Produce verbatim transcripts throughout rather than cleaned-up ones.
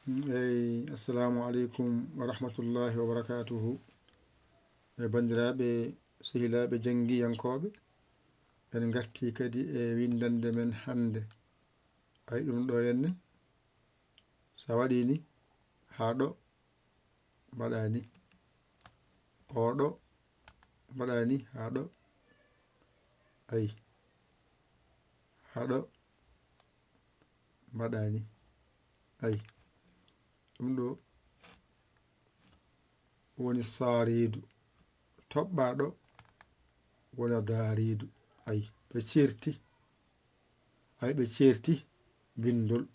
Eyi, assalamu aleykum wa rahmatullahi wa barakatuhu. E banndiraaɓe, sehilaaɓe janngiyankooɓe, en ngartii kadi e winndannde men hannde. Ay, ɗum ɗo henne, so a waɗii ni, haa ɗo, mbaɗaa ni. Oo ɗo, mbaɗaa ni, haa ɗo. Ay, haa ɗo, mbaɗaa ni. Ay, ɗum ɗo woni saariidu. Toɓɓaaɗo wona daariidu. Ay, ɓe ceerti. Ay, ɓe ceerti binndol.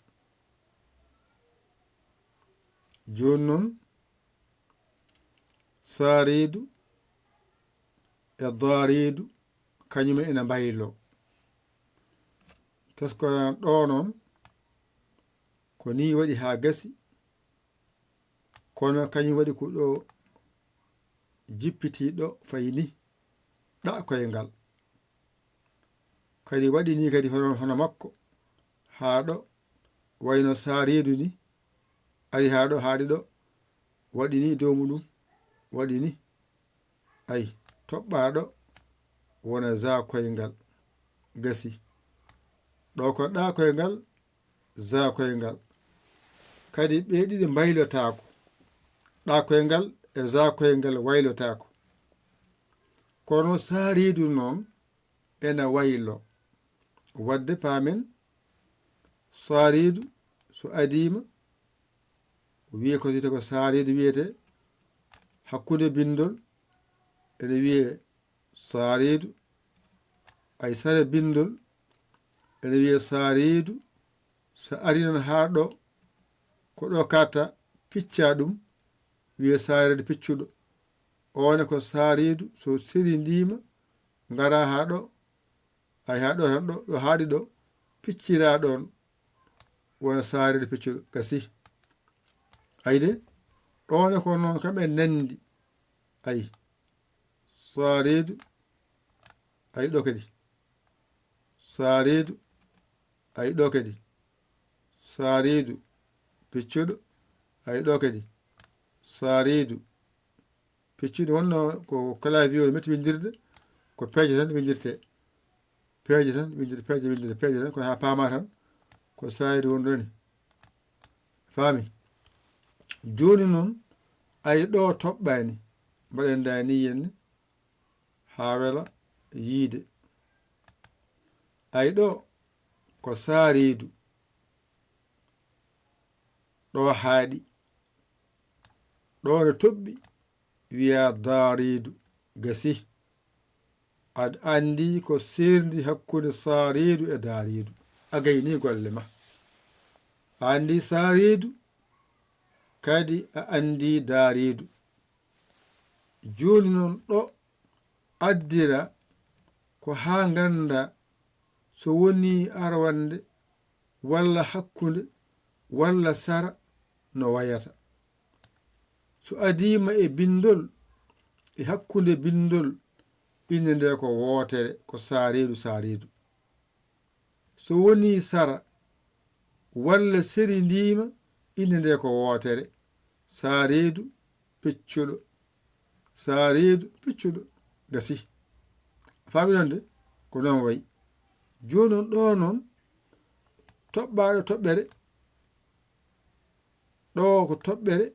Jooni noon, saariidu e daariidu, kañum ena mbayloo. Tesko ɗo noon, ko nii waɗi haa gasi, kono kañum waɗi ko ɗo jippitii ɗo fayi ni, ɗa koyngal. Kadi waɗi ni kadi hono, hono makko, haa ɗo wayno saariidu ni, ari haa ɗo, haaɗi ɗo, waɗi ni dow muɗum, waɗi ni. Ay, toɓɓaaɗo wona za koyngal, gasi. Ɗo ko ɗa koyngal, za koyngal. Kadi ɓe ɗiɗi mbaylotaako. Ɗa koyngal e za koyngal waylotaako. Kono saariidu noon ena waylo. Wadde paamen, saariidu so adiima, o wiye ko wiyetee ko saariidu wiyetee, hakkunde binndol ene wiyee saariidu, ay sare binndol ene wiyee saariidu. So ari noon haa ɗo, ko ɗo katta picca ɗum, wiyee saariidu piccuɗo. Oon ko saariidu so serindiima, ngara haa ɗo, ay haa ɗo tan, ɗo, ɗo haaɗi ɗo, piccira ɗoon, wona saariidu piccuɗo, gasi. Ay de, ɗoon ko noon kam en nanndi. Ay, saariidu, ay ɗo kadi. Saariidu, ay ɗo kadi. Saariidu, piccuɗo, ay ɗo kadi. Saariidu, piccuɗo wonno ko clavier o metti winndirde, ko peeje tan winndirtee. Peeje tan winndirtee, peeje winndirtee, peeje tan, kono haa paamaa tan ko saariidu wonɗo ni. Faami? Jooni noon, ay ɗo toɓɓaani, mbaɗen ndaa ni henne, haa wela yiyde. Ay ɗo ko saariidu, ɗo haaɗi, ɗo no toɓɓi, wiyaa daariidu, gasi. Aɗa anndi ko seerndi hakkunde saariidu e daariidu. A gayni golle ma. A anndi saariidu, kadi a anndi daariidu. Jooni noon ɗo addira ko haa ngannda so wonii arwannde walla hakkunde walla sara no wayata. So adiima e binndol, e hakkunde binndol, innde nde ko wootere, ko saariidu, saariidu. So wonii sara walla serindiima, innde nde ko wootere, saariidu piccuɗo, saariidu piccuɗo, gasi. A faami ɗoon de? Ko noon wayi. Jooni noon, ɗo noon, toɓɓaaɗo toɓɓere, ɗo ko toɓɓere,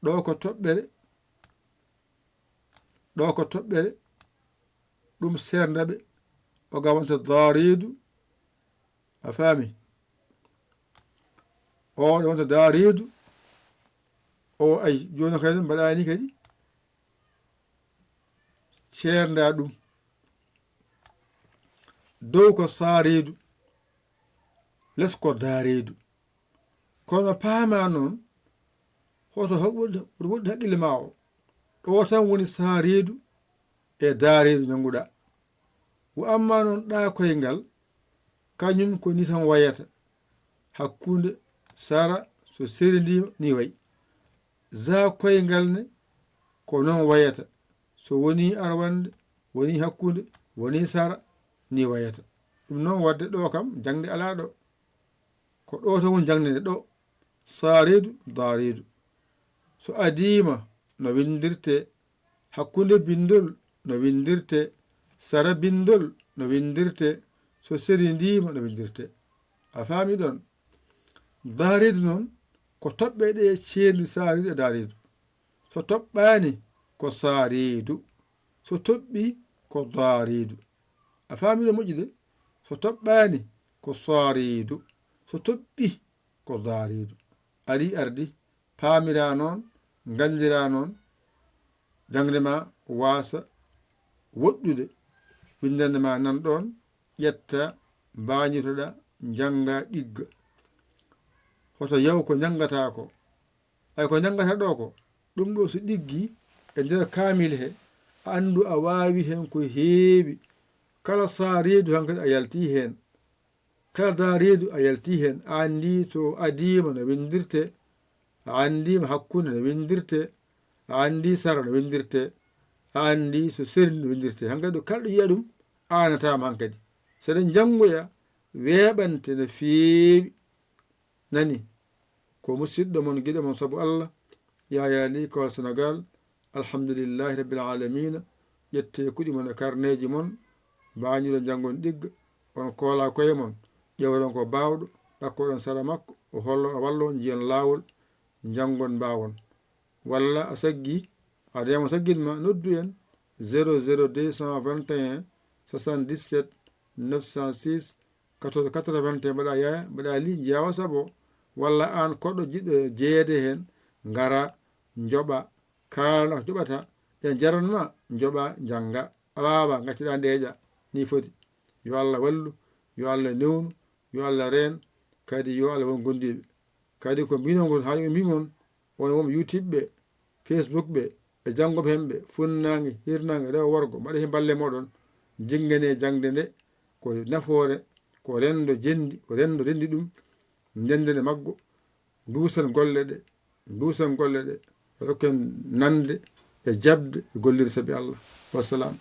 ɗo ko toɓɓere, ɗo ko toɓɓere, ɗum seerndaɓe, o ga wonta daariidu, a faami? O ɗo wonta daariidu, o ay, jooni kadi mbaɗaani kadi, ceernda ɗum. Dow ko saariidu, les ko daariidu. Kono paama noon, hoto ha-, woɗɗi, woɗɗi haqqille ma o. Ɗo tan woni saariidu e daariidu ñannguɗa. Wo amma noon ɗa koyngal, kañum ko ni tan wayata. Hakkunde sara so serendiima ni wayi. Za koyngal ne ko noon wayata. So woni arwande, woni hakkunde, woni sara, ni wayata. Ɗum noon wadde ɗo kam jaŋde alaa ɗo. Ko ɗo tan woni jaŋde nde ɗo. Saariidu, daariidu. So adiima no winndirtee, hakkunde binndol no winndirtee, sara binndol no winndirtee, so serindiima no winndirtee. A faami ɗoon? Daariidu noon ko toɓɓe ɗe ceerndi saariidu e daariidu. So toɓɓaani ko saariidu, so toɓɓi ko daariidu. A faami ɗoon moƴƴude? So toɓɓaani ko saariidu, so toɓɓi ko daariidu. Ari ardi, paamiraa noon, nganndiraa noon, jaŋde ma waasa woɗɗude. Winndannde ma nan ɗoon, ƴetta, mbaañitoɗa, njannga, ɗigga. Hoto yaw ko njanngataa ko. Ay ko njanngataa ɗo ko, ɗum ɗo so ɗiggi e nder kaamil he, a anndu a waawi heen ko heewi. Kala saariidu hankadi a yaltii heen. Kala daariidu a yaltii heen. A anndii to adiima no winndirtee, a anndiima hakkunde no winndirtee, a anndii sara no winndirtee, a anndii so sernii no winndirtee. Hankadi ɗo kala ɗo yiya ɗum aanataama hankadi. So eɗen njanngoya weeɓante no feewi. Nani? Ko musidɗo mon, giɗo mon sabu Allah, Yaya Ly Kowal Senegal. Alhamdulillahi Rabbil Alamina. Ƴettee kuɗi mon e karneeji mon, mbaañiron njanngon ɗigga, on koola koye mon, ƴeewron ko baawɗo, ɗakkoɗon sara makko, o hollo, o wallon, njiyon laawol, njanngon mbaawon. Walla a saggi, a rema saggin ma, noddu en zéro zéro deux cent vingt et un soixante-dix-sept neuf cent six quatorze quatre-vingt-un, mbaɗa Yaya, mbaɗa Ly, njeewa sabo, walla aan koɗo jiɗɗo jeyeede heen, ngara, njoɓa, kaalna ko njoɓata, ɓe njaran ma, njoɓa, njannga, a waawa, ngacciɗa ndeeƴa, nii foti. Yo Allah wallu, yo Allah newnu, yo Allah reen, kadi yo Allah won gondiiɓe. Kadi ko mbinoo ngol, haa yoni mbimon, on won YouTube ɓe, Facebook ɓe, e janngoɓe heen ɓe, funnaange, hirnaange, rewo worgo, mbaɗa heen balle mooɗon, njinngane jaŋde nde, ko nafoore, ko renndo jenndi, ko renndo renndi ɗum, ndennden e maggo, nduusen golle ɗe, nduusen golle ɗe, rokken nande e jaɓde e gollirde sabi Allah. Wassalam.